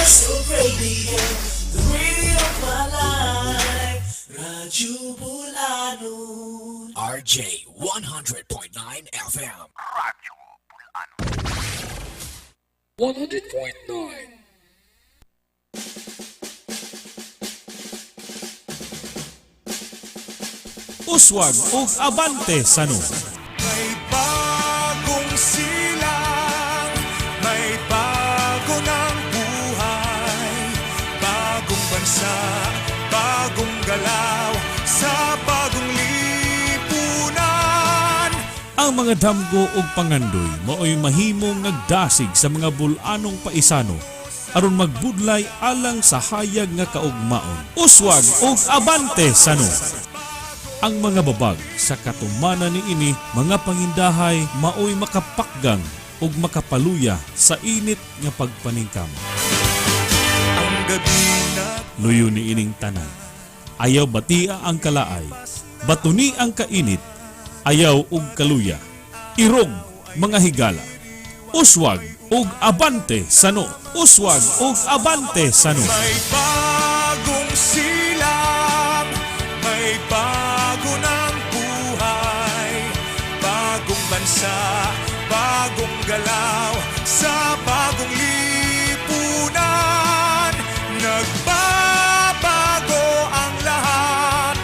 Best Radio, the radio of my life, Radyo Bulanon. RJ 100.9 FM. Radyo Bulanon. 100.9. Uswag ug abante sano. May bagong silang, may bago ng buhay, bagong bansa, bagong galaw, sa bagong lipunan. Ang mga damgo ug pangandoy maoy mahimong nagdasig sa mga bulanong paisano aron magbudlay alang sa hayag nga kaugmaon. Uswag ug abante sano. Ang mga babag sa katumanan niini mga pangindahay maoy makapakgang ug makapaluya sa init nga pagpaningkam. Ang gabi na Luyo ni ining tanan. Ayaw batia ang kalaay, batuni ang kainit, ayaw ug kaluya. Irog mga higala. Uswag ug abante sano. Uswag ug abante sano. May bagong silang, may bago ng buhay, bagong bansa, bagong galaw, sa bagong lipunan. Nagbabago ang lahat,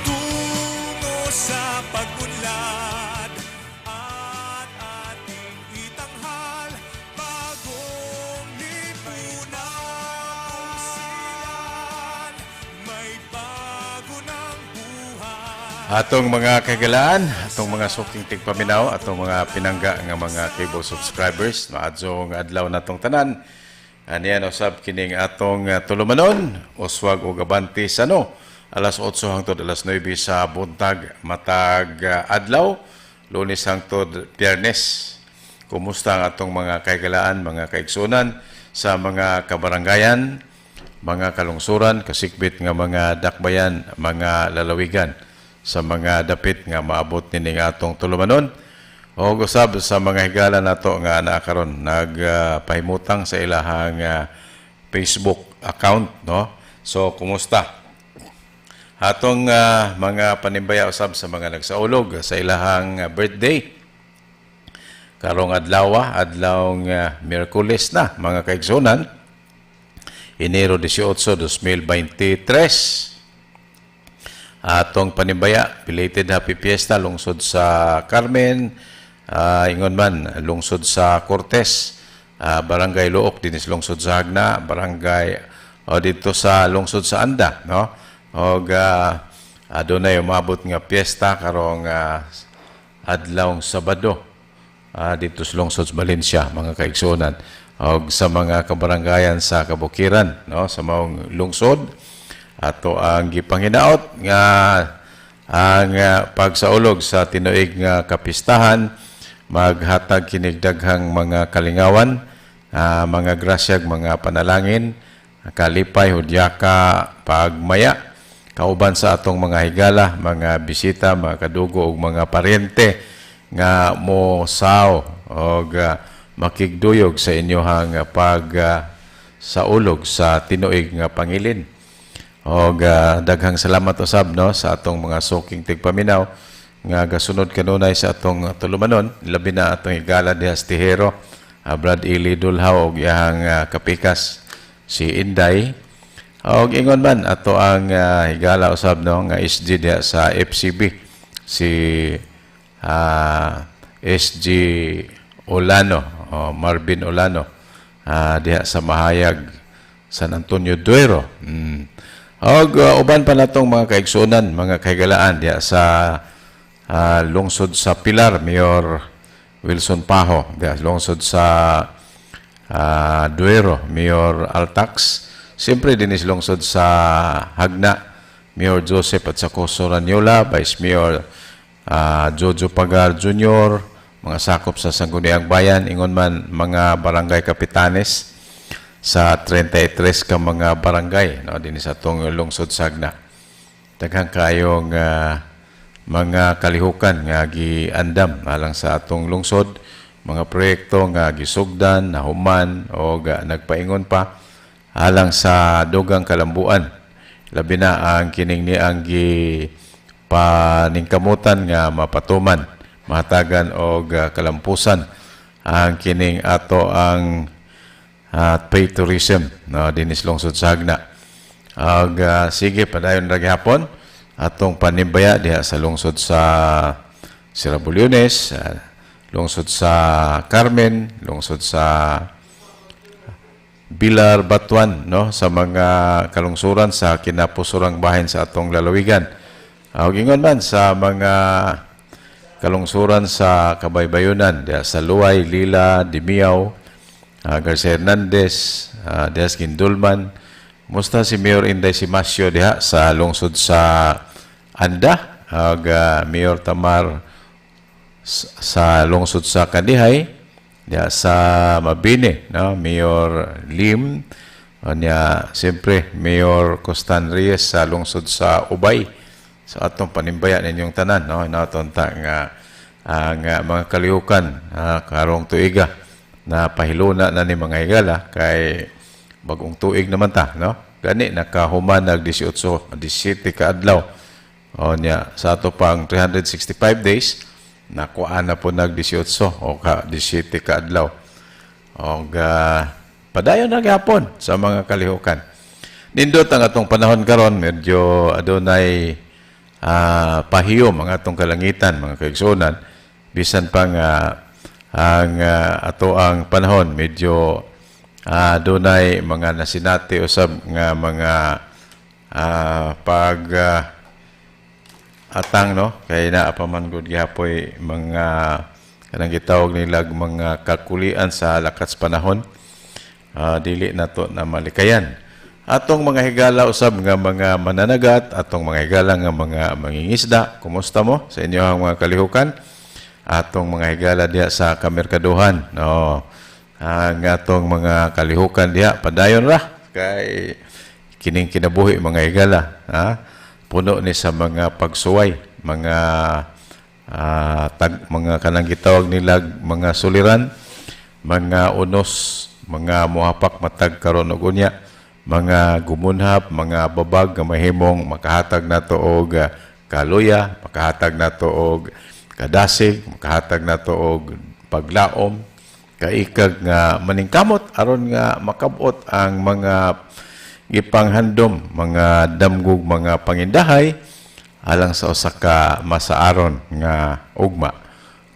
tungo sa pag-unlad, at ating itanghal, bagong lipunan. May bago ng buhay. Atong mga kagalaan, atong mga suking tigpaminaw, atong mga pinangga nga mga cable subscribers, maadzong adlaw natong tanan. Aniyan usab kining atong tulumanon, uswag ug abante sano, alas 8 hangtod alas 9 sa buntag matag adlaw, Lunes hangtod Biyernes. Kumusta ang atong mga kaigalaan, mga kaigsunan sa mga kabaranggayan, mga kalungsuran, kasikbit nga mga dakbayan, mga lalawigan, sa mga dapit nga maabot nining atong tulumanon o usab sa mga higala nato nga naa karon nagpahimutang sa ilahang Facebook account, no? So kumusta atong mga panimbaya usab sa mga nagsaulog sa ilahang birthday karong adlaw, adlawng Miyerkules na, mga kaigsunan, Enero 18, 2023. Atong panimbaya, belated happy fiesta lungsod sa Carmen, ingon man lungsod sa Cortes, Barangay Luok dinis lungsod sa Hagna, barangay o dito sa lungsod sa Anda, no? Og adunay umabot nga piyesta karong adlawng Sabado dito sa lungsod sa Valencia, mga kaigsuonan, og sa mga kabaranggayan sa Kabukiran, no, sa maong lungsod. Ato ang gipanginaot nga ang pagsaulog sa tinuig nga kapistahan maghatag kinig daghang mga kalingawan, mga grasyag, mga panalangin, kalipay, hudyaka, pagmaya kauban sa atong mga higala, mga bisita, mga kadugo ug mga paryente nga mo sao og makigduyog sa inyohang pag saulog sa tinuig nga pangilin. Og daghang salamat usab, no, sa atong mga suking tigpaminaw nga gasunod kanunay sa atong tulumanon, labi na atong higala diha sa Tihero, Brad Eli Dulhaw og iyahang kapikas si Inday. Og ingon man ato ang higala usab, no, nga SG diha sa FCB, si SG Olano o Marvin Olano diha sa Mahayag, San Antonio Duero. Og uban pa natong mga kaigsuonan, mga kahigalaan diha sa lungsod sa Pilar, Mayor Wilson Paho, diha lungsod sa Duero, Mayor Altax. Siyempre dinis lungsod sa Hagna, Mayor Joseph at sa Coso Raniola, Vice Mayor Jojo Pagar Jr., mga sakop sa Sangguniang Bayan, ingon man mga barangay kapitanes sa 33 ka mga barangay, no, dinhi sa atong lungsod sa Hagna. Daghang kayong mga kalihukan nga giandam alang sa atong lungsod, mga proyekto nga gisugdan, nahuman o nagpaingon pa. alang sa dugang kalambuan, labi na ang kining ni ang gi paningkamutan nga mapatuman, mahatagan og kalampusan ang kining ato ang pay tourism, no, dinis lungsod sa Jagna. Ug sige, padayon ra gihapon atong panimbaya diha sa lungsod sa Sirabulones, lungsod sa Carmen, lungsod sa Bilar, Batuan, no, sa mga kalungsuran sa kinapusurang bahin sa atong lalawigan. Ug ingon man sa mga kalungsuran sa kabaybayunan diha sa Loay, Lila, Dimiao, Garcia Hernandez, diha sa Guindulman. Musta si Mayor Inday Simasio diha sa lungsod sa Anda, ug Mayor Tamar sa lungsod sa Kandihay, diha sa Mabini, no, Mayor Lim, unya siyempre Mayor Costan Reyes sa lungsod sa Ubay. Sa atong panimbaya ninyong tanan, no, naton ta nga ang mga kalihukan karong tuiga na pahiluna na ni mga higala kay bagong tuig naman ta, no? Gani nakahuman nag 18, 17 ka adlaw. O nya sa ato pang 365 days, nakuha na po nag 18 o ka 17 ka adlaw. Og padayon na gyapon sa mga kalihukan. Nindot ang atong panahon karon, medyo adunay pahiyom ang atong kalangitan, mga kaigsuonan, bisan pa nga ang ato ang panahon medyo adunay mga nasinati usab nga mga pag atang, no, kay naa pa man gud gihapoy mga kanang gitawag nilag mga kakulian sa lakas panahon, dili nato na malikayan. Atong mga higala usab nga mga mananagat, atong mga higala nga mga mangingisda, kumusta mo sa inyong mga kalihukan? Atong mga higala diha sa kamerkaduhan, no, ang atong mga kalihukan diha, padayon ra kay kining kinabuhi, mga higala, ha, puno ni sa mga pagsuway, mga mga kanang gitawag nila mga suliran, mga unos, mga muhapak matag karon ug unya, mga gumunhap, mga babag nga mahimong makahatag nato og kaluya, makahatag nato og kadasig, makahatag nato og paglaom, kaikag nga maningkamot aron nga makabot ang mga gipanghandom, mga damgog, mga pangindahay alang sa usa ka masaaron nga ugma.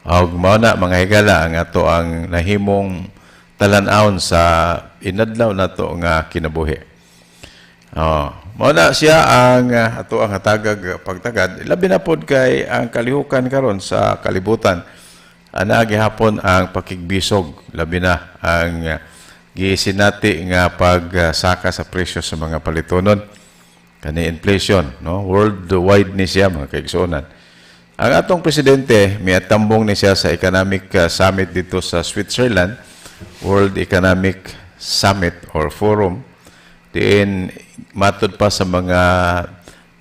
Og mao na, mga higala, ang ato ang nahimong talan-awon sa inadlaw nato nga kinabuhi. Oh, mao na siya ang ato ang hatagag pagtagad, labi na pod kay ang kalihukan karon sa kalibutan ana gihapon ang pakigbisog, labi na ang gisinati nga pagsaka sa presyo sa mga palitonon, kani inflation, no, worldwide ni siya, mga kaigsuonan. Ang atong presidente miatambong ni siya sa economic summit dito sa Switzerland, World Economic Summit or Forum, diin matud pa sa mga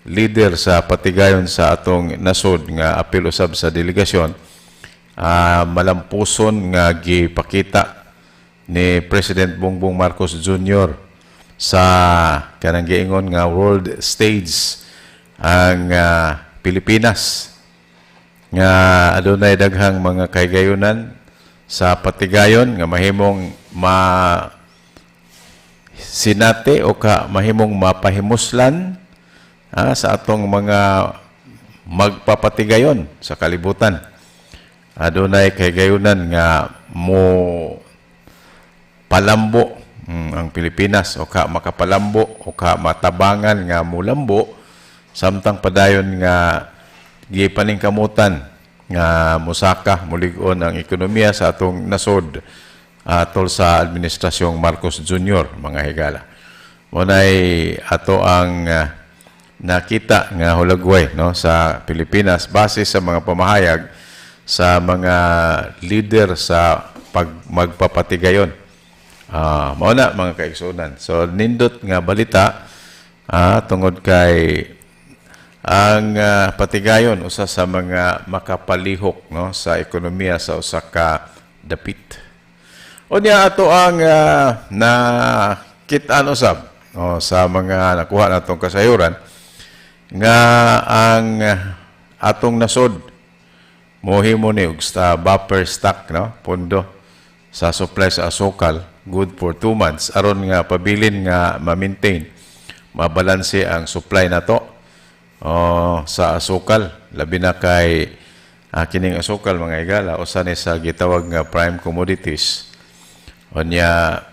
leader sa patigayon sa atong nasod nga apil usab sa delegasyon, malampuson nga gipakita ni President Bongbong Marcos Jr. sa kanang giingon nga world stage ang Pilipinas nga adunay daghang mga kahigayunan sa patigayon nga mahimong ma sinate o ka mahimong mapahimuslan sa atong mga magpapatigayon sa kalibutan. Adunay kahigayunan nga mo palambo ang Pilipinas o ka makapalambo o ka matabangan nga mulambo samtang padayon nga gipaningkamutan nga musaka, mulig-on ang ekonomiya sa atong nasod atol sa administrasyong Marcos Jr., mga higala. Munay ato ang nakita nga hulagway, no, sa Pilipinas base sa mga pamahayag sa mga leader sa pag magpapatigayon. Mao na, mga kaigsuonan. So nindot nga balita tungod kay ang patigayon usa sa mga makapalihok, no, sa ekonomiya sa usa ka dapit. Unya ato ang nakita Nakit-an usab, oh, sa mga nakuha natong kasayuran nga ang atong nasod mohimo ni og sa buffer stock, no, pondo sa supply sa asukal good for 2 months aron nga pabilin nga ma-maintain, mabalanse ang supply nato, oh, sa asukal, labi na kay kining asukal, mga igala, usa ni sa gitawag nga prime commodities. Unya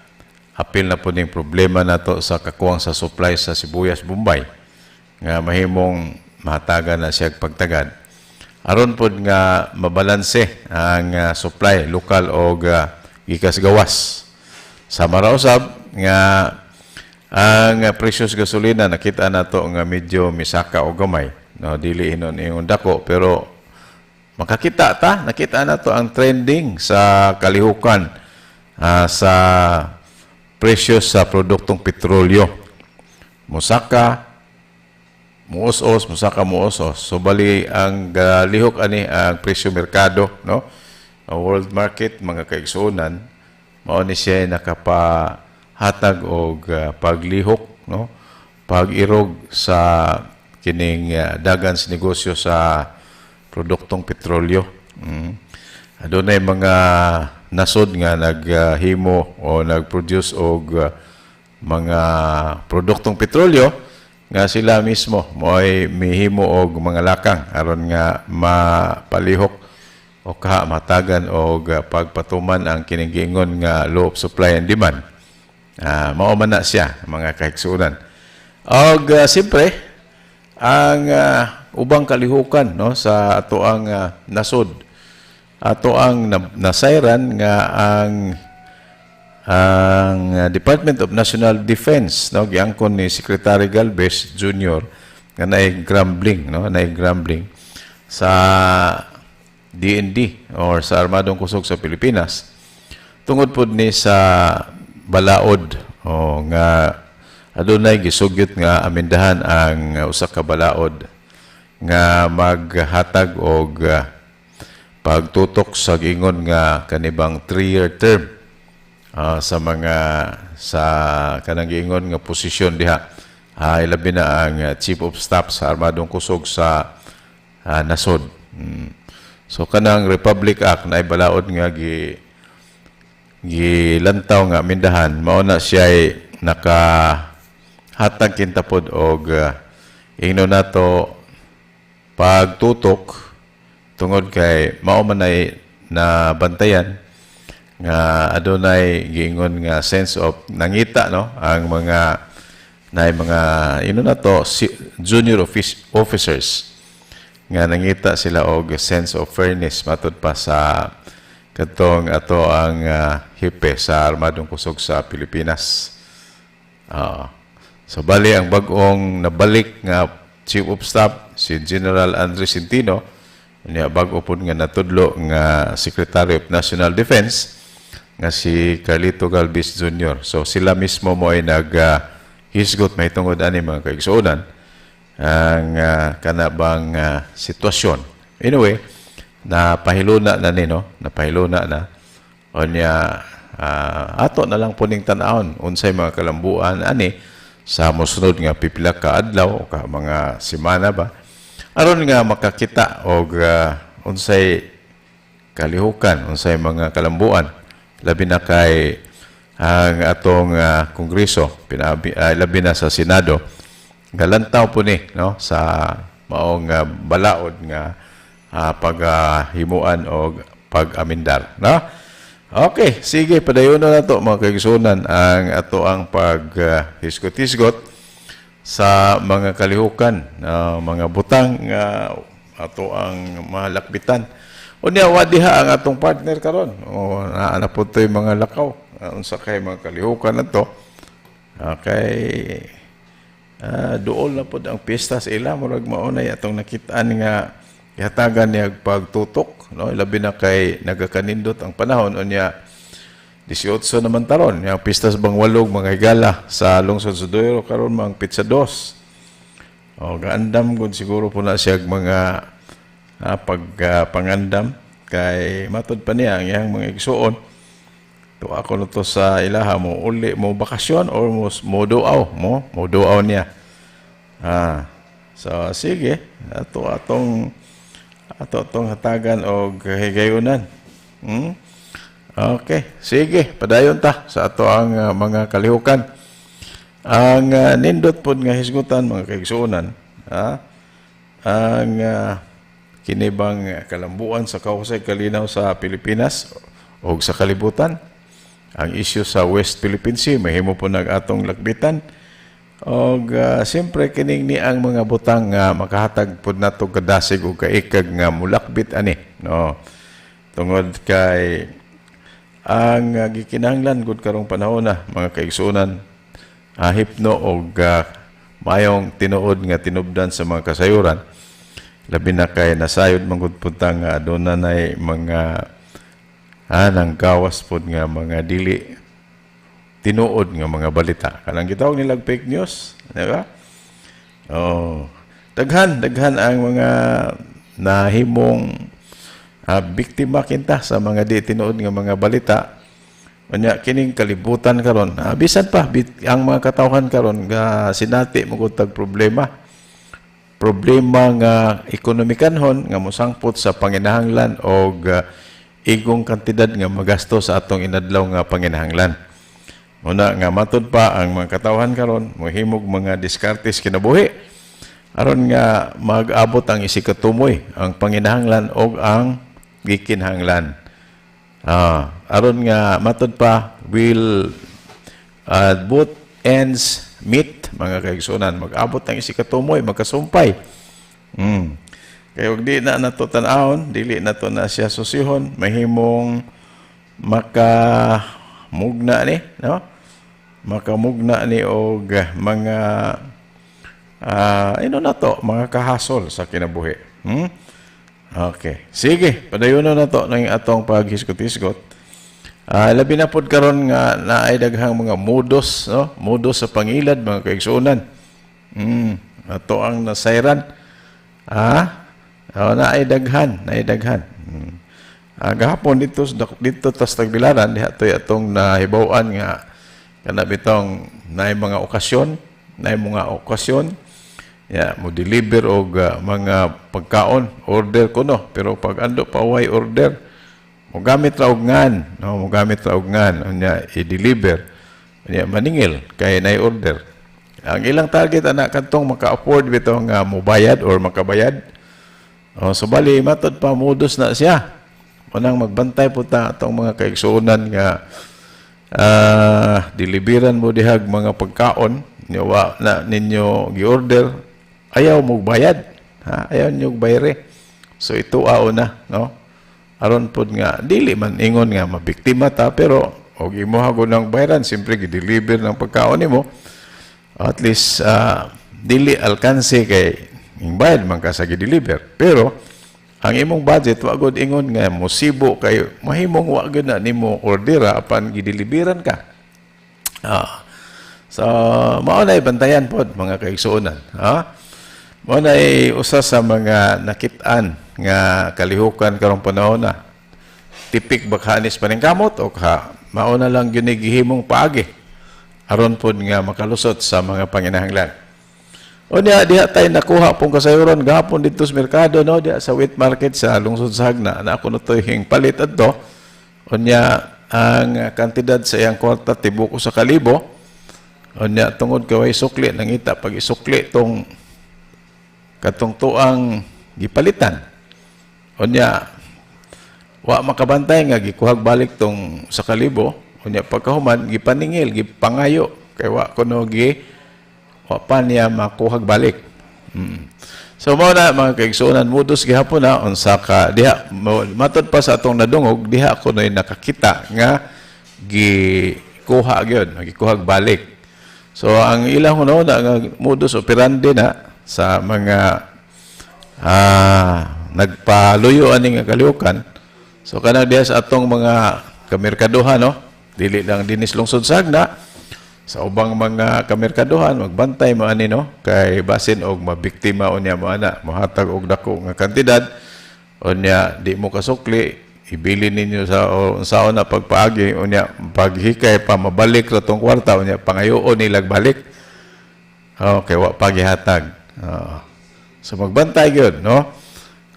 apil na po ning problema nato sa kakuwang sa supply sa sibuyas Bombay nga mahimong mahatagan na siya pagtagad aron pod nga mabalanse ang supply lokal og gikas gawas. Sama ra usab nga ang presyo sa gasolina, nakita nato nga medyo misaka og gamay, no, dili hinon ingon dako, pero makakita ta, nakita nato ang trending sa kalihukan sa presyo sa produktong petrolyo. Musaka, muos-os, musaka, muos-os. So bali ang lihok ani ang presyo merkado, no? Ang world market, mga kaigsuonan, mao ni siya nakapahatag og paglihok, no? Pag-irog sa kining dagan sa negosyo sa produktong petrolyo. Adunay mga nasod nga naghimo o nag-produce og mga produktong petrolyo nga sila mismo mo'y mihimo og mga lakang aron nga mapalihok o kaha matagan og pagpatuman ang kining giingon nga law of supply and demand. Mao man na siya, mga kahigsuonan. Og siyempre ang ubang kalihukan, no, sa ato ang nasod, ato ang nasayran nga ang Department of National Defense, no, giangkon ni Secretary Galvez Jr. nga naay grumbling, no, naay grumbling sa DND or sa Armadong Kusog sa Pilipinas tungod pod ni sa balaod o nga adunay gisugyot nga amendahan ang usa ka balaod nga maghatag og pagtutok sa giingon nga kanibang 3-year term sa mga sa kanang giingon nga posisyon diha, ilabi na ang Chief of Staff sa Armadong Kusog sa nasod. So kanang Republic Act na balaod nga gilantaw nga amendahan, mao na siya naka hatag kinta pod og ingno nato pagtutok tungod kay mao man ay nabantayan nga adunay giingon nga sense of nangita, no, ang mga na mga ino na to junior officers nga nangita sila og sense of fairness matud pa sa katong ato ang hepe sa Armadong Kusog sa Pilipinas. Oo. So bali ang bag-ong nabalik nga Chief of Staff si General Andres Centino, niya bag-o pod nga natudlo nga Secretary of National Defense nga si Carlito Galvez Jr. So sila mismo mo ay nag hisgot mahitungod ani, mga kaigsuonan, ang kana bang sitwasyon. Anyway, napahiluna na ni, no? Napahiluna na. Unya ato na lang puning tan-awon unsay mga kalambuan ani sa mosunod nga pipila ka adlaw o ka mga semana ba aron nga makakita og unsay kalihukan, unsay mga kalambuan, labi na kay ang atong kongreso pinabi, labi na sa Senado, galantaw po ni, no, sa maong balaod nga paghimuan og pag-amindar, no. Okay, sige, padayon na nato, mga kaigsuonan, ang ato ang pag hisgot-hisgot sa mga kalihukan, mga butang nga ato ang malakbitan. Unya wa diha ang atong partner karon. O naa na po to'y mga lakaw. Unsa kay mga kalihukan nato? Kay duol na pod ang piyesta sa ila, murag mao na atong nakitaan nga ihatagan niya pagtutok, no, labi na kay nagakanindot ang panahon. Unya 18 naman taron yang pista sa Bangwalog, mga higala, sa lungsod sa Duero karon mang petsa 2. O gaandam gud siguro po na siya mga pag pangandam kay matod pa niya ang iyang mga igsuon. Tuwa ko to sa ilaha mo uli mo bakasyon or mo duaw mo duaw niya. So sige, ato atong ato atong hatagan og higayunan. Okay, sige, padayon ta sa ato ang mga kalihukan. Ang nindot pod nga hisgutan, mga kaigsuonan, ha? Ang kini bang kalambuan sa kausay kalinaw sa Pilipinas o sa kalibutan, ang issue sa West Philippine Sea, mahimo po nag atong lakbitan. Og siyempre kining ni ang mga butang nga makahatag pod nato kadasig og kaikag nga mulakbit ani, no? Tungod kay ang gikinahanglan gud karong panahon na, mga kaigsuonan, hipno og mayong tinuod nga tinubdan sa mga kasayuran, labi na kay nasayod man gud pud ta nga aduna nay mga nang gawas pod nga mga dili tinuod nga mga balita, kanang gitawag nilang fake news, di ba? Oh, daghan daghan ang mga nahimong biktima kinta sa mga di tinuod nga mga balita. Unya kining kalibutan karon, bisan pa ang mga katawhan karon nga sinati mo tag problema. Problema nga ekonomikanhon nga mosangpot sa panginahanglan og igong kantidad nga magasto sa atong inadlaw nga panginahanglan. Una nga matud pa ang mga katawhan karon mohimog mga diskartes kinabuhi aron nga mag-abot ang isikatumoy, ang panginahanglan og ang gikinahanglan. Aron nga matud pa will both ends meet, mga kaigsuonan, mag-abot ang isikatumoy, magkasumpay. Kaya og di na nato tan-awon, dili na to na siya susihon, mahimong makamugna ni, no? Makamugna ni og mga ino na to, mga kahasol sa kinabuhi. Okay. Sige, padayon na to ng atong paghisgot-hisgot. Labi na pod karon nga naay daghang mga modus, no? Modus sa pangilad, mga kaigsuonan. Ato ang nasayran. Oh, naay daghan, naay daghan. Gahapon dito dito tas Tagbilaran diha toy atong nahibaw-an nga kana bitong naay mga okasyon, naay mga okasyon. Ya, mo deliver og mga pagkaon, order kuno, pero pag ando pa way order, mo gamit ra og ngan, no, mo gamit ra og ngan, unya i-deliver. Unya maningil kay nay order. Ang ilang target ana kadtong maka-afford bitaw nga mobayad or makabayad. Oh, so bali matod pa modus na siya. Unang magbantay po ta atong mga kaigsuonan nga deliveran mo dihag mga pagkaon, wa na ninyo gi-order, ayaw mo bayad, ha? Ayaw niyo bayre. So ito ao na, no? Aron pod nga dili man ingon nga mabiktima ta, pero og imuha gud ng bayaran, siyempre gi-deliver ng pagkaon nimo, at least dili alkanse kay ing bayad man ka sa gi-deliver. Pero ang imong budget wa gud ingon nga musibo kay mahimong wa gud na nimo ordera apan gideliveran ka. So mao na bantayan pod, mga kaigsuonan, ha? Mao na usa sa mga nakit-an nga kalihukan karong panahon na. Tipik bakhanis paningkamot o ka mao na lang gyud ni gihimong paagi aron pod nga makalusot sa mga panginahanglan. O niya, diha tayo nakuha pong kasayuron gahapon dito sa merkado, no? Diha sa wet market sa lungsod sa Jagna, na ako na to hing palit adto. O niya, ang kantidad sa iyang kwarta tibok sa kalibo. O niya, tungod kay way sukli, nangita pag isukli tong katong tuang gipalitan. O niya, wa makabantay nga gikuhag balik tong sa kalibo. O niya, pagkahuman, gipaningil, gipangayo, kay wa kuno gi wa pa niya makuhag balik. So mao na, mga kaigsuonan, modus gihapon na unsa ka diha matod pa sa atong nadungog, diha kuno'y nakakita nga gikuha gyud, gikuhag balik. So ang ilang hunahuna nga modus operandi na sa mga nagpaluyo ani nga kalihukan. So kanang diha sa atong mga kamerkaduhan, no, dili lang dinis lungsod Sagna, sa ubang mga kamerkaduhan, magbantay mo ani, no, kay basin og mabiktima unya mo ana, mohatag og dako nga kantidad, unya di mo kasukli, Ibili ninyo sa o unsaon na pagpaagi, unya paghikay pa mabalik ra tong kwarta, unya pangayoon nilag balik. Okay, wa pa gihatag. Oo. So magbantay gyud, no?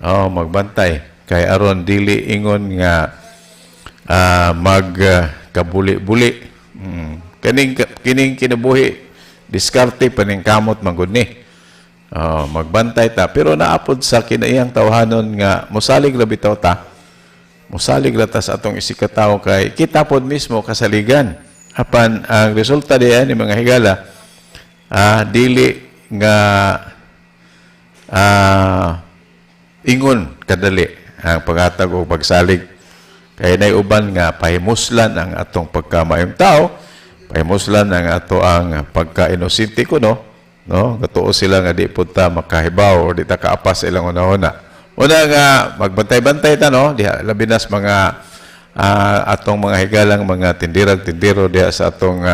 Oh, magbantay kay aron dili ingon nga mag kabuli-buli. Kining kining kinabuhi, diskarte paningkamot man gud ni. Oh, magbantay ta, pero naapod sa kinaiyang tawhanon nga mosalig ra bitaw ta. Mosalig ra ta sa atong isigkatawo kay kita pod mismo kasaligan. Apan ang resulta diyan ni, mga higala, dili nga ingon kadali ang paghatag o pagsalig kay nay uban nga pahimuslan ang atong pagkamaayong tao, pahimuslan ang ato ang pagka-inosente ko, no, no? Gatuo sila nga di pud ta makahibaw o di ta kaapas ilang una-una. Una nga magbantay-bantay ta, no, diha labi nas mga atong mga higalang mga tindirag tindero diha sa atong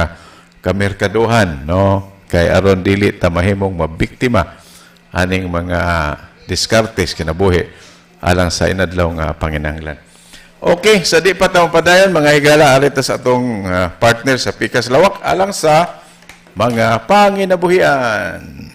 kamerkaduhan, no, kay aron dili ta mahimong mabiktima aning mga diskartes kinabuhi alang sa inadlaw nga panginahanglan. Okay, sa di pa ta padayon, mga higala, ari ta sa atong partner sa Pikas Lawak alang sa mga panginabuhian.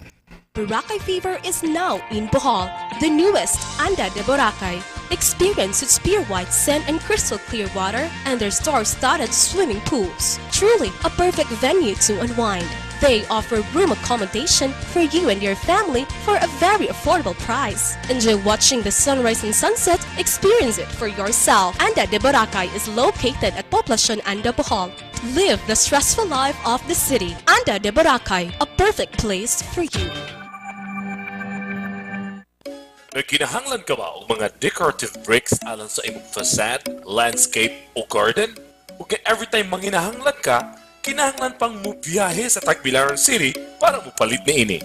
Boracay Fever is now in Bohol, the newest Anda de Boracay. Experience its pure white sand and crystal clear water and their star-studded swimming pools. Truly a perfect venue to unwind. They offer room accommodation for you and your family for a very affordable price. Enjoy watching the sunrise and sunset. Experience it for yourself. Anda de Boracay is located at Poblacion Anda, Bohol. Live the stressful life of the city. Anda de Boracay, a perfect place for you. Nagkinahanglan ka ba og mga decorative bricks alang sa imong facade, landscape o garden? O kay every time manginahanglan ka, kinahanglan pang mubiyahe sa Tagbilaran City para mupalit niini?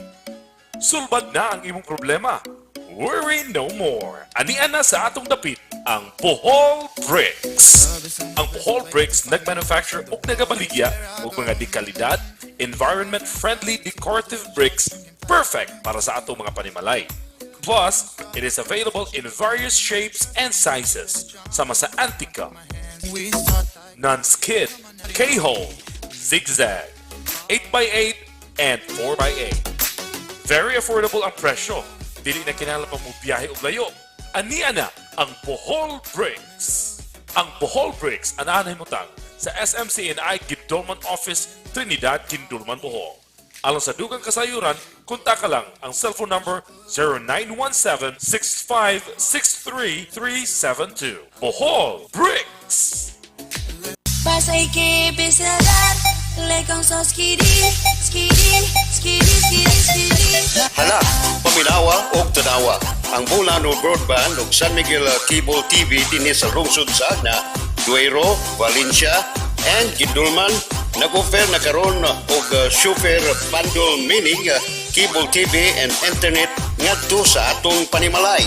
Sulbad na ang imong problema. Worry no more. Ania na sa atong dapit ang Bohol Bricks. Ang Bohol Bricks nagmanufacture og nagabaligya og mga dekalidad, environment-friendly decorative bricks perfect para sa atong mga panimalay. Plus, it is available in various shapes and sizes, sama sa Antica, non-skid, K-hole, zigzag, 8x8, and 4x8. Very affordable ang presyo. Dili na kinahanglan pa mo biyahe og layo. Ania na ang Bohol Bricks. Ang Bohol Bricks anaa nahimutang sa SMCNI Guindulman Office, Trinidad, Guindulman, Bohol. Alang sa dugang kasayuran, kontaka lang ang cellphone number 0917-6563372. Bohol Bricks! بس بسلام لكم so skidi skidi skidi skidi skidi. Hala, paminawa og tanawa. Ang Bolano Broadband ug San Miguel Cable TV dinhi sa lungsod sa Agna, Duero, Valencia, and Guindulman nag-offer na karon og super bundle meaning cable TV and internet ngadto sa atong panimalay.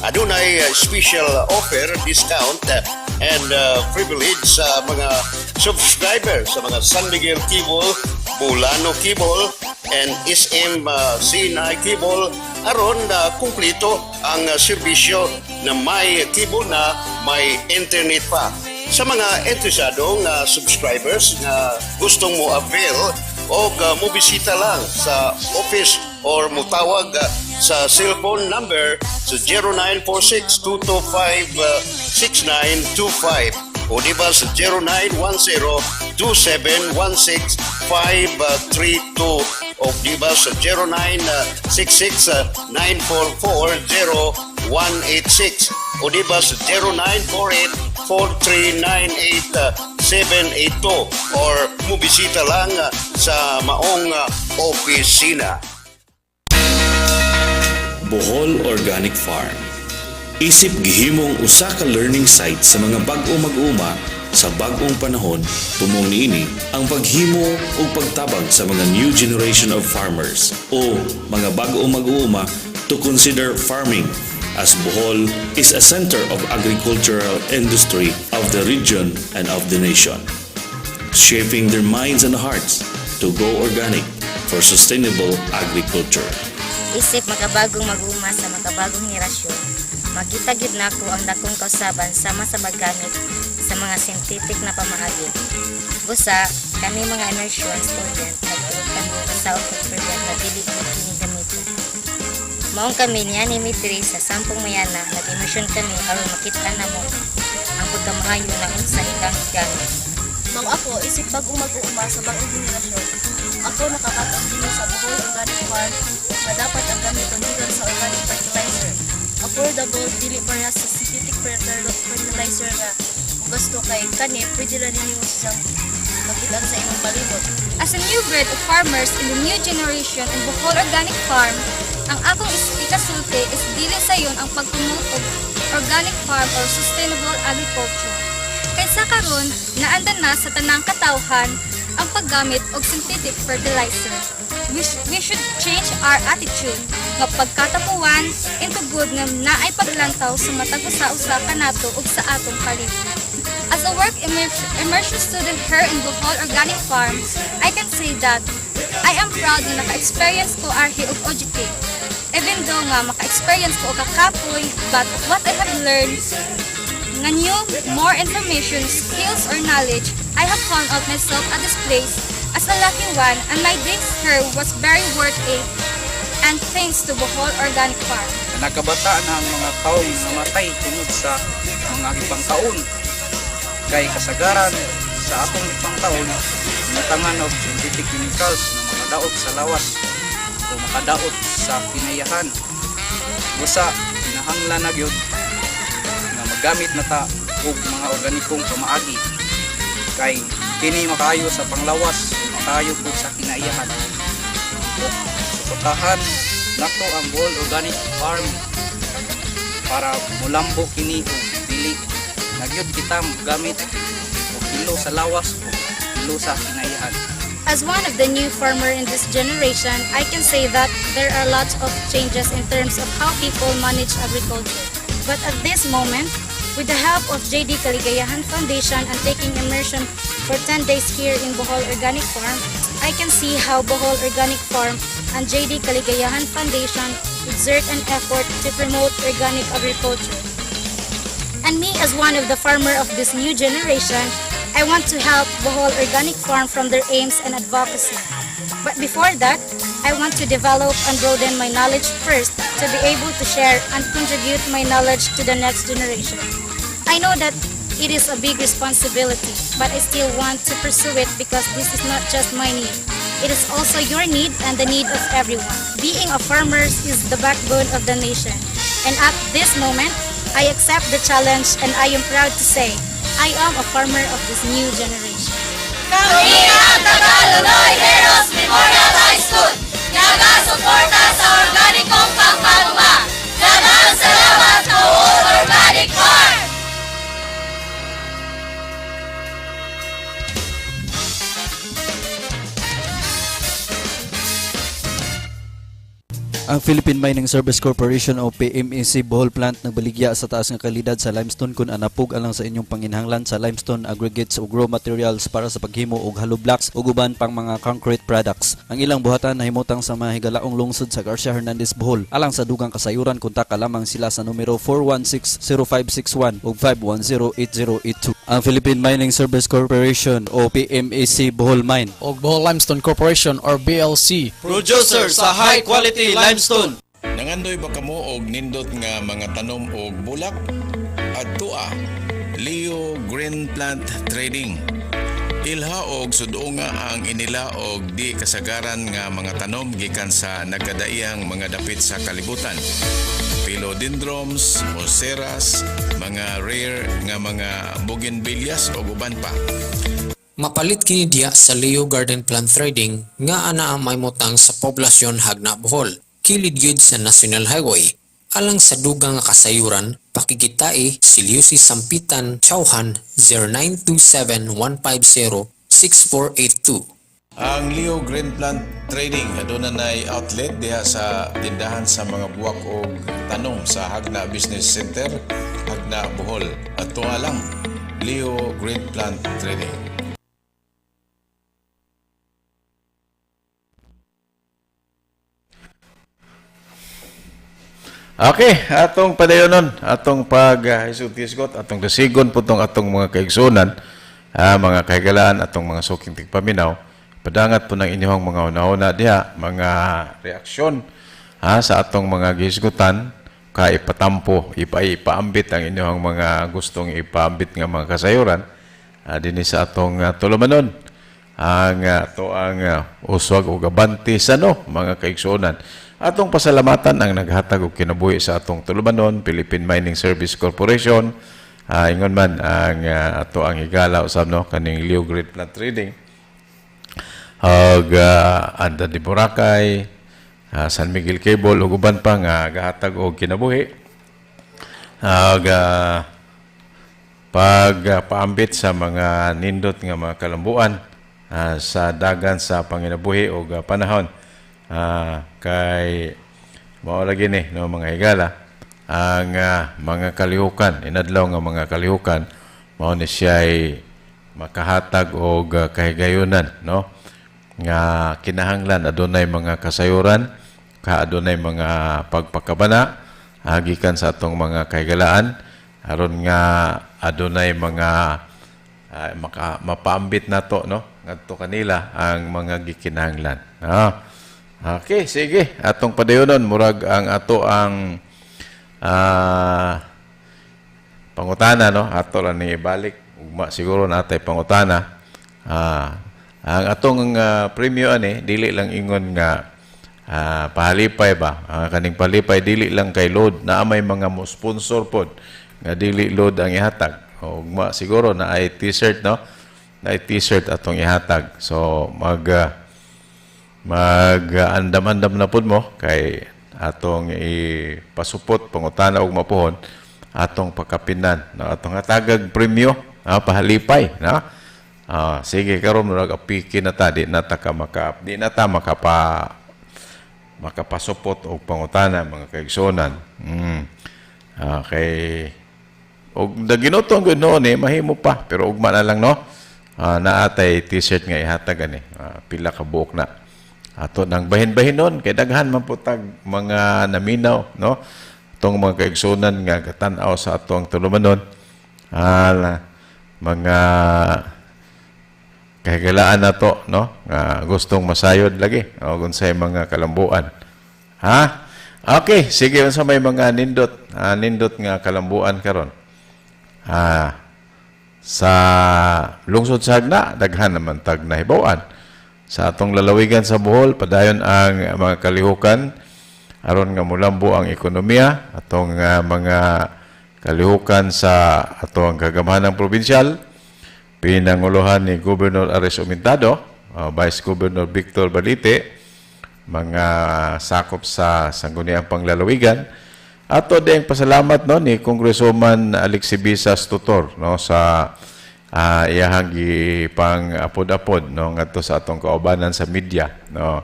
Adunay special offer, discount and privilege sa mga subscriber sa mga San Miguel Cable, Bolano Cable, and SM CNI Cable aron na kumpleto ang serbisyo na may cable na may internet pa. Sa mga interesadong subscribers nga gustong mo avail o mo bisita lang sa office or mutawag sa cellphone number sa 0946-225-6925 o di ba sa 0910-2716-532 o di ba sa 0966-944-0186 o di ba sa 0948-4398-782 or mubisita lang sa maong opisina. Bohol Organic Farm. Isip gihimong usa ka learning site sa mga bag-o mag-uma sa bag-ong panahon, tumong niini ang paghimo ug pagtabang sa mga new generation of farmers o mga bag-o mag-uuma to consider farming, as Bohol is a center of agricultural industry of the region and of the nation, shaping their minds and hearts to go organic for sustainable agriculture. Isip makabagong mag-uma sa makabagong henerasyon. Makita gyud nako ang dakong kausaban sama sa paggamit sa mga synthetic na pamaagi. Busa, kami mga immersion student, nagtuo kami sa pag-prevent na dili gyud kini gamiton. Maong kami niani mi diri sa Sampong Mayana, nag-immersion kami aron makita namo ang pagkamaayo na unsa ilang gamit. Maong ako, isip bag-ong mag-uuma sa bag-ong henerasyon. Ako nakakaton dinhi sa Bohol Organic Farm nga dapat ang gamiton gikan sa organic fertilizer. Affordable, dili parehas sa synthetic fertilizer nga gasto kay kani pwede ra nimo siyang makit-an sa imong palibot. As a new breed of farmers in the new generation in Bohol Organic Farm, ang akong ikasulti is dili sayon ang pag-promote og organic farm or sustainable agriculture. Kaysa karon, naandan na sa tanang katawhan ang paggamit og synthetic fertilizer. We should change our attitude nga pagkatapuan into good nga naay paglantaw sa matag usa-usa kanato ug sa atong palibot. As a work immersion student here in Bohol Organic Farm, I can say that I am proud nga naka-experience ko arhi og OJT. Even though nga maka-experience ko og kakapoy, but what I have learned nga new more information, skills or knowledge, I have found out myself at this place as a lucky one, and my days here was very worth it, and thanks to Bohol Organic Farm. Nakabata na ang mga taong namatay tungod sa mga gipangkaon kay kasagaran sa atong gipangkaon gibutangan og synthetic chemicals na makadaot sa lawas o makadaot sa kinayahan. Busa kinahanglan na gyud nga magamit na ta og mga organikong pamaagi kay kini makaayo sa panglawas, makaayo pud sa kinaiyahan. Ug suportahan nato ang Bohol Organic Farm para mulambo kini ug dili na gyud kita gamit og kilo sa lawas o kilo sa kinaiyahan. As one of the new farmer in this generation, I can say that there are lots of changes in terms of how people manage agriculture. But at this moment, with the help of JD Kaligayahan Foundation and taking immersion for 10 days here in Bohol Organic Farm, I can see how Bohol Organic Farm and JD Kaligayahan Foundation exert an effort to promote organic agriculture. And me, as one of the farmer of this new generation, I want to help Bohol Organic Farm from their aims and advocacy. But before that, I want to develop and broaden my knowledge first to be able to share and contribute my knowledge to the next generation. I know that it is a big responsibility, but I still want to pursue it because this is not just my need. It is also your need and the need of everyone. Being a farmer is the backbone of the nation. And at this moment, I accept the challenge and I am proud to say, I am a farmer of this new generation. Kami ang Tagalunoy Heroes Memorial High School. Nagasuporta sa organikong pagpanguma. Daghang salamat, Bohol Organic Farm! Ang Philippine Mining Service Corporation o PMEC Bohol Plant nagbaligya sa taas nga kalidad sa limestone kun anapog alang sa inyong panginhanglan sa limestone aggregates ug raw materials para sa paghimo og hollow blocks ug uban pang mga concrete products. Ang ilang buhatan nahimutang sa mga higalaong lungsod sa Garcia Hernandez, Bohol. Alang sa dugang kasayuran, kontakta lamang sila sa numero 416-0561 ug 510-8082. Ang Philippine Mining Service Corporation o PMEC Bohol Mine og Bohol Limestone Corporation or BLC. Producer sa high quality limestone. Nangandoy ba kamo og nindot nga mga tanom og bulak? Adtoa, Leo Green Plant Trading. Ilha og sudunga ang inila og di kasagaran nga mga tanom gikan sa nagkadaiyang mga dapit sa kalibutan. Philodendrons, Monsteras, mga rare nga mga bougainvilleas og uban pa. Mapalit kini diya sa Leo Garden Plant Trading nga anaa mahimutang sa Poblacion, Jagna, Bohol. Kilid gyud sa National Highway. Alang sa dugang nga kasayuran, pakikitai si Lucy Sampitan Chauhan 0927-150-6482. Ang Leo Green Plant Trading aduna nay outlet diha sa tindahan sa mga buwak og tanom sa Jagna Business Center, Jagna, Bohol. Adtoa lang, Leo Green Plant Trading. Okay, atong padayonon, atong pag hisgot, atong dasigon po tong atong mga kaigsunan, mga kahigalaan, atong mga suking tigpaminaw. Padangat po ng inyong mga hunahuna diha, mga reaksyon sa atong mga gihisgutan, ka ipatampo, ipaambit ang inyong mga gustong ipaambit nga mga kasayuran dinhi sa atong tulumanon. Ang ato ang uswag ug abante sa no mga kaigsuonan. Atong pasalamatan ang naghatag og kinabuhi sa atong tulumanon, Philippine Mining Service Corporation. Ingon man ang ato ang higala usab no kaning Leo Great Plant Trading. Og Anda de Boracay, San Miguel Cable ug uban pa nga gahatag og kinabuhi. Og pagpaambit sa mga nindot nga mga kalambuan sa dagan sa panginabuhi og panahon. Kay mao lagi ni no mga higala ang mga kalihukan, inadlaw nga mga kalihukan mao ni siya'y makahatag og kahigayunan no nga kinahanglan adunay mga kasayuran, ka adunay mga pagpakabana gikan sa atong mga kahigalaan aron nga adunay mga mapaambit nato no ngadto kanila ang mga gikinahanglan. Okay, sige. Atong padayonon murag ang ato ang pangutana no, ato lang ni ibalik ugma siguro natay pangutana. Ang atong premyo ani dili lang ingon nga pahalipay ba. Kaning palipay dili lang kay load, naa may mga mo sponsor pod nga dili load ang ihatag. Ugma siguro na ay t-shirt no, na ay t-shirt atong ihatag. So mag-andam-andam na pud mo kay atong ipasupot pangutana og mapuhon atong pagkapinan no, atong hatagag premyo pahalipay no. Sige karon murag apiki na ta, di na ta ka maka di na ta makapasupot og pangutana mga kaigsuonan. Kay og daginuto gud noon eh mahimo pa pero ugma na lang no. Naatay t-shirt nga ihatag ani pila ka buok na. Ato nang bahin-bahin nun, kay daghan man po tag mga naminaw, no? Atong mga kaigsunan nga gatan-aw sa atong tulumanon, mga kahigalaan na to, no? Nga gustong masayod lagi, o unsay mga kalambuan. Ha? Okay, sige, unsa may mga nindot, nindot nga kalambuan karon. Sa lungsod sa Hagna, daghan naman tag nahibaw-an. Sa atong lalawigan sa Bohol, padayon ang mga kalihukan aron nga mulambo ang ekonomiya, atong mga kalihukan sa atong kagamhanang probinsyal, pinanguluhan ni Governor Aris Umintado, Vice Governor Victor Balite, mga sakop sa Sangguniang Panglalawigan. Ato din pasalamat no ni Congresswoman Alexi Bisas Tutor no sa iyahang gipang apod-apod no ngadto sa atong kaubanan sa media no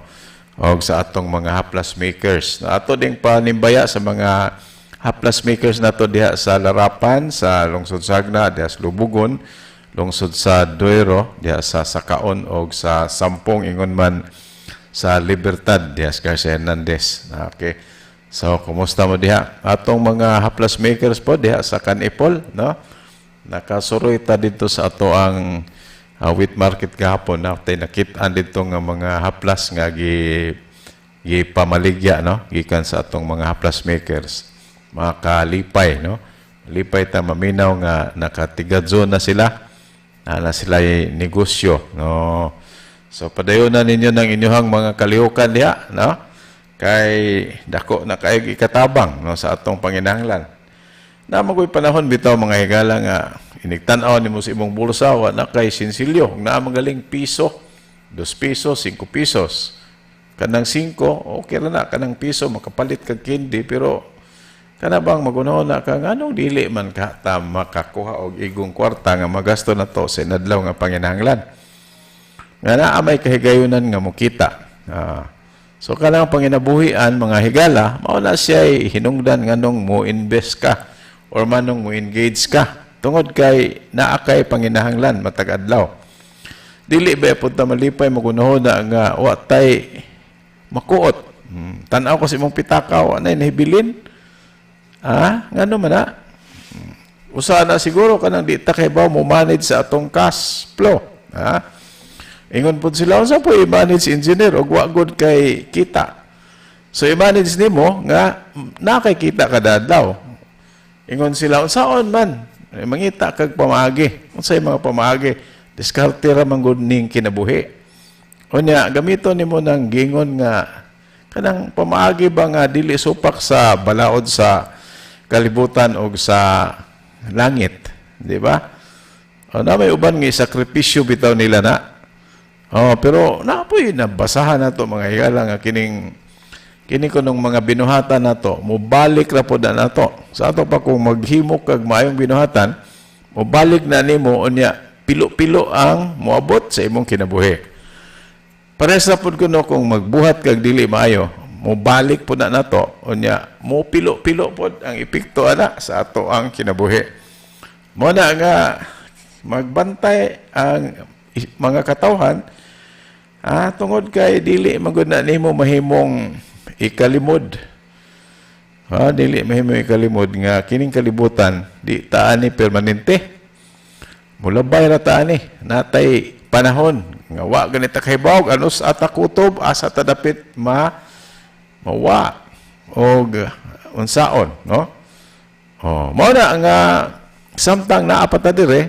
og sa atong mga haplas makers. No, ato ding panimbaya sa mga haplas makers nato diha sa Larapan, sa Lungsod Sagna, diha sa Lubugon, Lungsod sa Duero, diha sa Sakaon og sa Sampong, ingon man sa Libertad diha sa Garcia Hernandez. Okay. So kumusta mo diha? Atong mga haplas makers po diha sa Canipol no. Nakasuroy ta dito sa ato ang wheat market gahapon na tay nakit-an dito nga mga haplas nga gipamaligya no gikan sa atong mga haplas makers. Makalipay no. Lipay ta maminaw nga nakatigadzo na sila. Na sila negosyo no. So padayon na ninyo ng inyong mga kalihukan diha no. Kay dako na kay ikatabang no sa atong panginahanglan. Na magoy panahon bitaw mga higala nga inigtan-aw nimo sa imong bulsa wa na kay sinsilyo, naa magaling piso, 2 pesos, 5 pesos. Kanang 5, okay ra na, kanang piso makapalit kag candy, pero kana bang magunaw na ka nganong dili man ka ta makakuha og igong kwarta nga magasto na to sa inadlaw nga panginahanglan. Nga naa may kahigayunan nga mokita. So kanang panginabuhian mga higala, mao na siya hinungdan nganong mo invest ka or manong mo engage ka tungod kay naa kay panginahanglan matag adlaw. Dili ba pud ta malipay magunahon na nga wa tay makuot. Tan-aw ko sa imong pitaka, wa nay nahibilin. Ah, ngano man na? Usa na siguro kanang di ta kahibaw mo manage sa atong cash flow. Ha? Ingon pud sila, unsa po i-manage, engineer, og wa gud kay kita? So i-manage nimo nga na kay kita kada adlaw. Ingon sila, unsaon man? Eh, mangita kag pamaagi. Unsay mga pamaagi? Diskarte ra man gud ning kinabuhi. Unya, gamiton nimo ng gingon nga kanang pamaagi ba nga dili supak sa balaod sa kalibutan og sa langit, di ba? O, na may uban nga sakripisyo bitaw nila na. Oh, pero napoy nabasahan nato, mga higala, nga kining kini kunong mga binuhatan nato mobalik ra pod na nato. Sa ato pa kung maghimo kag maayong binuhatan, mobalik na nimo, unya pilo-pilo ang moabot sa imong kinabuhi. Parehas ra pod kuno kung magbuhat kag dili maayo, mobalik pod na nato, unya mo pilo-pilo pod ang epekto ana sa ato ang kinabuhi. Mo na nga magbantay ang mga katawhan, tungod kay dili magud na nimo mahimong ikalimod. Ha, dili mahimo ikalimod nga kining kalibutan di ta ani permanente. Mulabay ra ta ani, natay panahon nga wa ganita kahibaw anus ata kutob asa ta dapit ma mawa og unsaon, no? Oh, mao na nga samtang naa pa ta dire,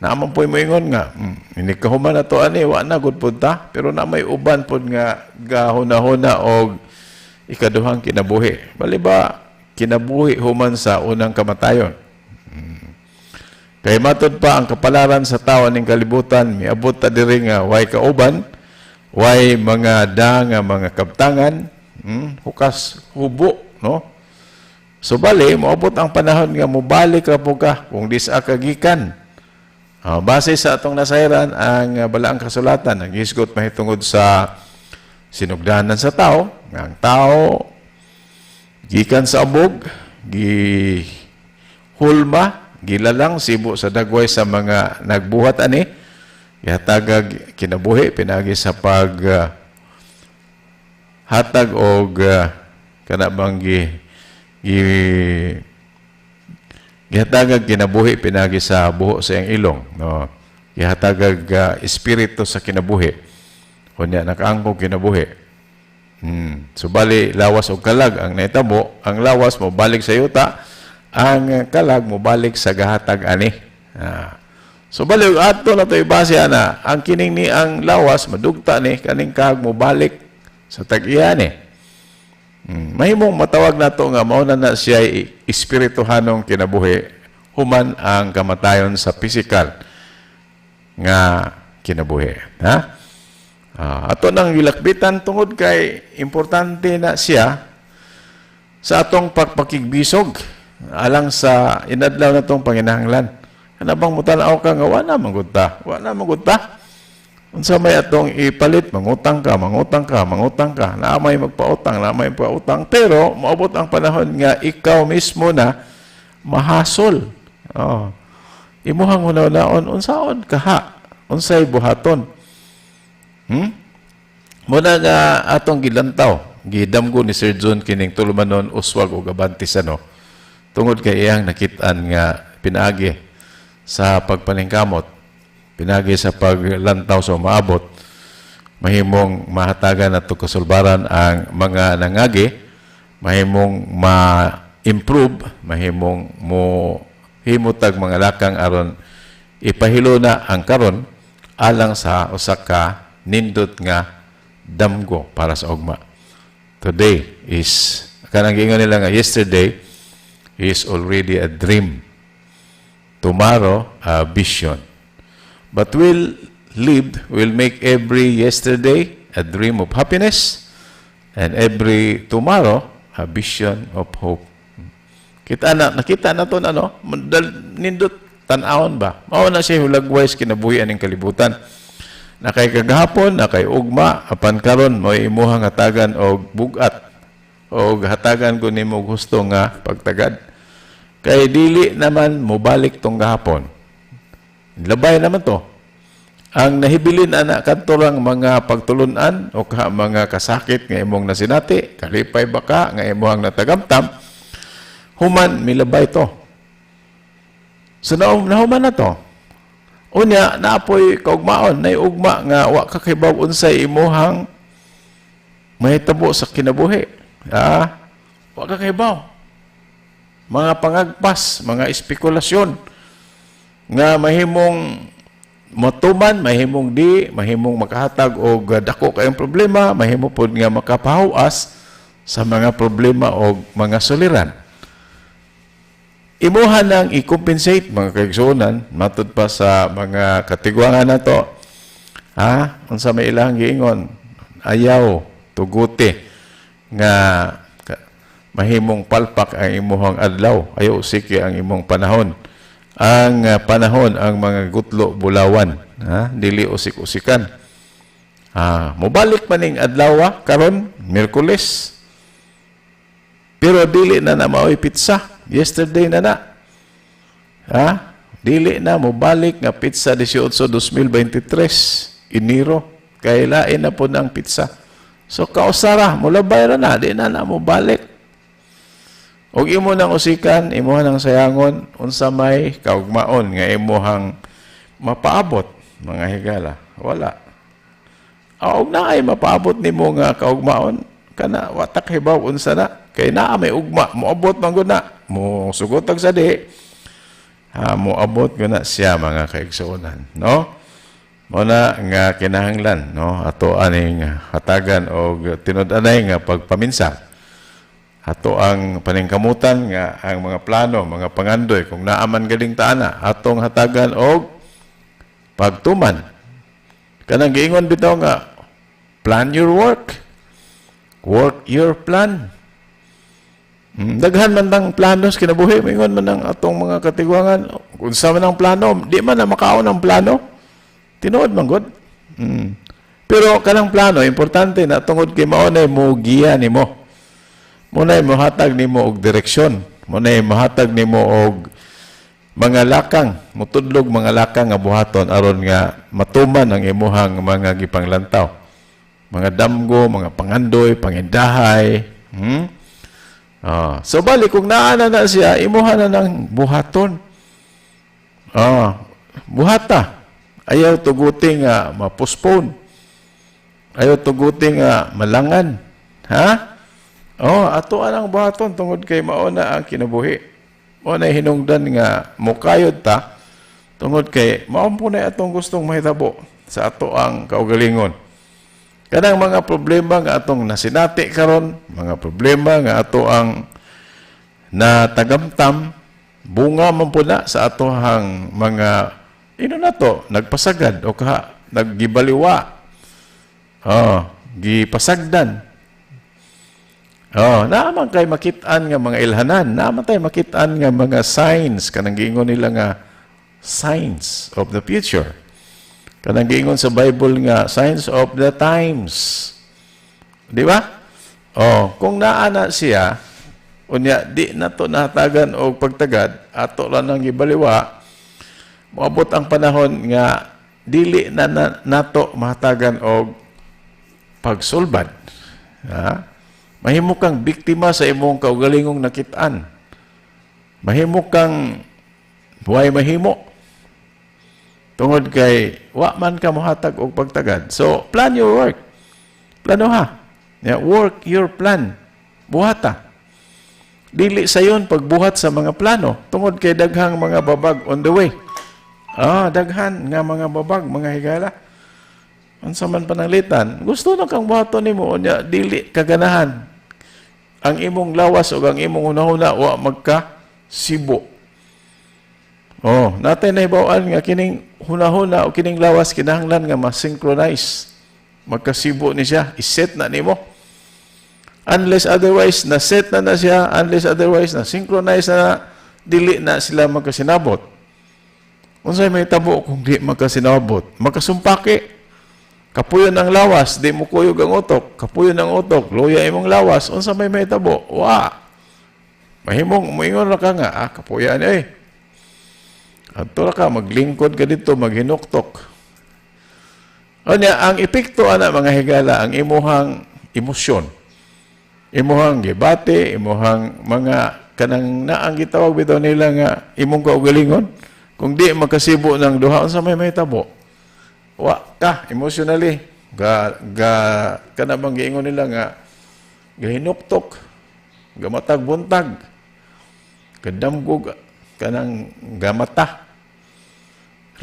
naaman po'y moingon nga, ini kahuman na to ani, wa na gud pud ta, pero na may uban pod nga gahuna-huna og ikaduhang kinabuhi. Bali ba, kinabuhi human sa unang kamatayon. Kay matod pa ang kapalaran sa tawo ning kalibutan, miabot ta diri nga way kauban, way mga da nga mga kabtangan, hukas hubo, no? So bali, moabot ang panahon nga mobalik ra po ka kung di sa kagikan. Base sa atong nasayran, ang balaang kasulatan, ang hisgot mahitungod sa sinugdanan sa tao, nga ang tao gikan sa abog, gi hulma, gilalang sibo sa dagway sa mga nagbuhat ani, gihatagag kinabuhi pinagi sa pag hatag og kana bang gi gihatagag kinabuhi pinagi sa buho sa iyang ilong, no? Gihatagag espiritu sa kinabuhi, unya nakaangkog kinabuhi. So bali lawas og kalag ang nahitabo, ang lawas mo balik sa yuta, ang kalag mo balik sa gahatag ani. So bali og ato na to'y base ana, ang kining ni ang lawas madugta ni kaning kag mo balik sa tag-iya ni. Mahimong matawag nato nga mao na na siya espirituhanong kinabuhi human ang kamatayon sa pisikal nga kinabuhi, ha? Ato nang gilakbitan tungod kay importante na siya sa atong pagpakigbisog alang sa inadlaw natong panginahanglan. Kana bang mutan-aw ka nga wa na manggud ta, wa na manggud ta. Unsa may atong ipalit, mangutang ka, mangutang ka, mangutang ka, naa may magpautang, naa may magpautang, pero moabot ang panahon nga ikaw mismo na mahasol. Oh. Imuhang hunaw-naon, unsaon kaha, unsay buhaton. Muna nga atong gilantaw, gidamgo ni Sir John kining tulumanon uswag og abante sa no. Tungod kay iyang nakit-an nga pinaagi sa pagpaningkamot, pinagi sa paglantaw sa umaabot, mahimong mahatagan at kasulbaran ang mga nangagi, mahimong ma-improve, mahimong mo himutag mga lakang aron ipahilo na ang karon alang sa usa ka nindot nga damgo para sa ugma. Today is, kanang giingon nila nga yesterday is already a dream. Tomorrow, a vision. But we'll live, will make every yesterday a dream of happiness and every tomorrow a vision of hope. Kita na, nakita na to na, no? Nindot tan-awon ba? Mao na siya hulagway sa kinabuhi aning kalibutan. Na kay kagahapon, na kay ugma, apan karon mo imuhang hatagan og bugat og hatagan ko nimo gusto nga pagtagad. Kay dili naman mobalik tong gahapon. Labay naman to. Ang nahibilin ana kadto lang mga pagtulunan o ka mga kasakit nga imong nasinati, kalipay baka nga imong natagamtam, Human milabay to. So nahuman na to. Unya naapoy kaugmaon, nay ugma nga wa ka kahibaw unsay imuhang mahitabo sa kinabuhi. Ah, wa ka kahibaw. Mga pangagpas, mga espekulasyon nga mahimong matuman, mahimong di, mahimong makahatag og dako kayong problema, mahimo pod nga makapahawas sa mga problema og mga suliran. Imuha nang i-compensate mga kaigsuonan, matud pa sa mga katigwangan nato. Ha? Unsa may ilang giingon? Ayaw tuguti nga mahimong palpak ang imuhang adlaw, ayaw usiki ang imong panahon. Ang panahon ang mga gutlo bulawan, ha? Dili usik-usikan. Ha, mobalik man ning adlaw karon Miyerkules. Pero dili na na maoy pizza. Yesterday na na. Ha? Dili na mobalik nga pizza 18 2023 Enero. Kay lain na pod ang pizza. So kausara, mulabay ra na, di na na mobalik. Og imo nang usikan, imo nang sayangon, unsa may kaugmaon nga imuhang mapaabot, mga higala. Wala. Og naay mapaabot nimo nga kaugmaon, kana watak hibaw unsa na. Kay naa may ugma, moabot man gud na, mo sugot og sa di. Ha, moabot gud na siya mga kaigsuonan, no? Mo na nga kinahanglan, no, ato aning hatagan og tinud-anay nga pagpaminsa. Ato ang paningkamutan nga ang mga plano, mga pangandoy, kung naaman galing taana, atong hatagan og pagtuman. Kanang giingon bitaw nga plan your work, work your plan. Daghan man tang plano sa kinabuhi, mingon man ang atong mga katigwangan, unsa man ang plano, di man na makaon ang plano. Tinuod man gud. Pero kanang plano importante na tungod kay mao nay mo giya nimo. Mo nay mohatag nimo og direksyon, mo nay mohatag nimo og mga lakang, motudlog mga lakang nga buhaton aron nga matuman ang imuhang mga gipanglantaw. Mga damgo, mga pangandoy, pangindahay. So balik kung naa na na siya, imuha na ng buhaton. Buhata. Ayaw tuguti nga ma-postpone. Ayaw tuguti nga malangan. Ha? Oh, ato anang buhaton tungod kay mao na ang kinabuhi. Mao na hinungdan nga mukayod ta tungod kay mao po na atong gustong mahitabo sa ato ang kaugalingon. Kanang mga problema nga atong nasinati karon, mga problema nga ato ang natagamtam, bunga man po na sa atohang mga ino na to, nagpasagad o kaha, naggibaliwa. Oh, gipasagdan. Oh, naaman kay makit-an nga mga ilhanan, naaman tay makit-an nga mga signs, kanang giingon nila nga signs of the future. Kanang giingon sa Bible nga signs of the times. Di ba? Oh, kung naa na siya, unya di na to nahatagan og pagtagad, ato lang nang gibaliwa, moabot ang panahon nga dili na nato mahatagan og pagsulbad. Ha? Mahimo kang biktima sa imong kaugalingong nakit-an. Mahimo kang buhay mahimo. Tungod kay wa man ka mohatag og pagtagad. So, plan your work. Plano ha. Yeah, work your plan. Buhata. Dili sayon pagbuhat sa mga plano tungod kay daghang mga babag on the way. Ah, daghan nga mga babag, mga higala. Unsa man pananglitan, gusto na kang buhaton nimo unya dili kaganahan. Ang imong lawas o ang imong hunahuna wa magka sibo. Oh, natay nahibaw-an nga kining hunahuna o kining lawas kinahanglan nga ma-synchronize. Magkasibo ni siya, i-set na nimo. Unless otherwise na set na na siya, unless otherwise na synchronize na, dili na sila magkasinabot. Unsay may tabo kung di magkasinabot? Magkasumpaki. Kapuyon ang lawas, di mo kuyog ang utok. Kapuyon ang utok, luya imong lawas. Unsa may mahitabo? Wa. Mahimong moingon ra ka nga, ah, kapuyan eh. Adto ra ka, maglingkod ka dito, maghinuktok. Unya, ang epekto ana mga higala, ang imuhang emosyon, imuhang gibati, imuhang mga Kanang naang gitawag bitaw nila nga imong kaugalingon, kung di makasibo ng duha, unsa may mahitabo? Wa ka emotionally, ga ga kana bang giingon nila nga gahinuktok, gamatag buntag, kadamgog, kanang gamata.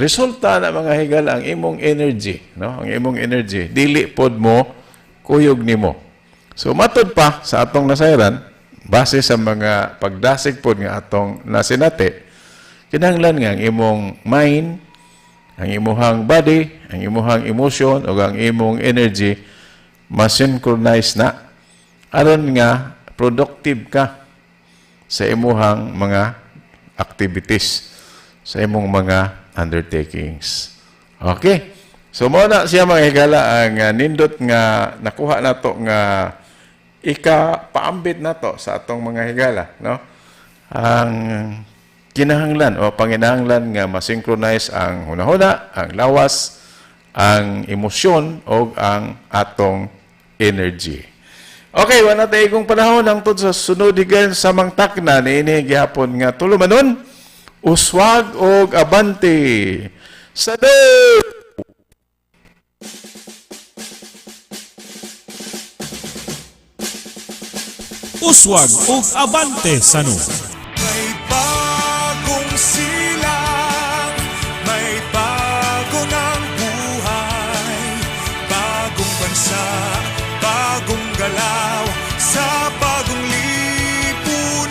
Resulta na, mga higala, ang imong energy, no? Ang imong energy dili pod mo kuyog nimo. So matod pa sa atong nasayran, base sa mga pagdasig pod nga atong nasinati, kinahanglan nga ang imong mind, ang imuhang body, ang imuhang emotion ug ang imong energy ma-synchronize na aron nga productive ka sa imuhang mga activities, sa imong mga undertakings. Okay. So mao na siya, mga higala, ang nindot nga nakuha nato nga ika paambit nato sa atong mga higala, no? Ang kinahanglan o panginahanglan nga ma-synchronize ang hunahuna, ang lawas, ang emosyon o ang atong energy. Okay, wala tayo kong panahon hangtod sa sunod higayon sa mangtakna niini gihapon nga tulumanon, uswag og abante. Salud! Uswag ug abante sano. May bagong silang, may bago ng buhay, bagong bansa, bagong galaw, sa bagong lipunan.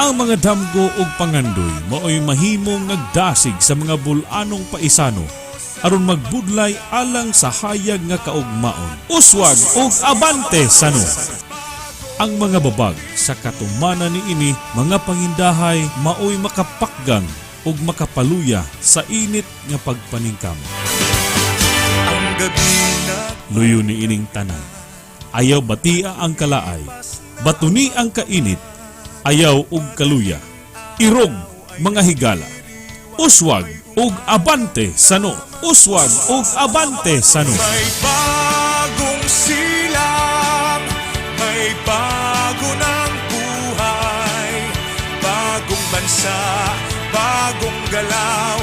Ang mga damgo ug pangandoy maoy mahimong nagdasig sa mga bul-anong paisano aron magbudlay alang sa hayag nga kaugmaon. Uswag ug abante sano. Ang mga babag sa katumanan niini mga pangindahay maoy makapakgang ug makapaluya sa init nga pagpaningkam. Ang gabi na Luyo ni ining tanan. Ayaw batia ang kalaay, batuni ang kainit, ayaw ug kaluya. Irog mga higala. Uswag ug abante sano. Uswag ug abante sano. May bagong silang, may bago ng buhay, bagong bansa, bagong galaw.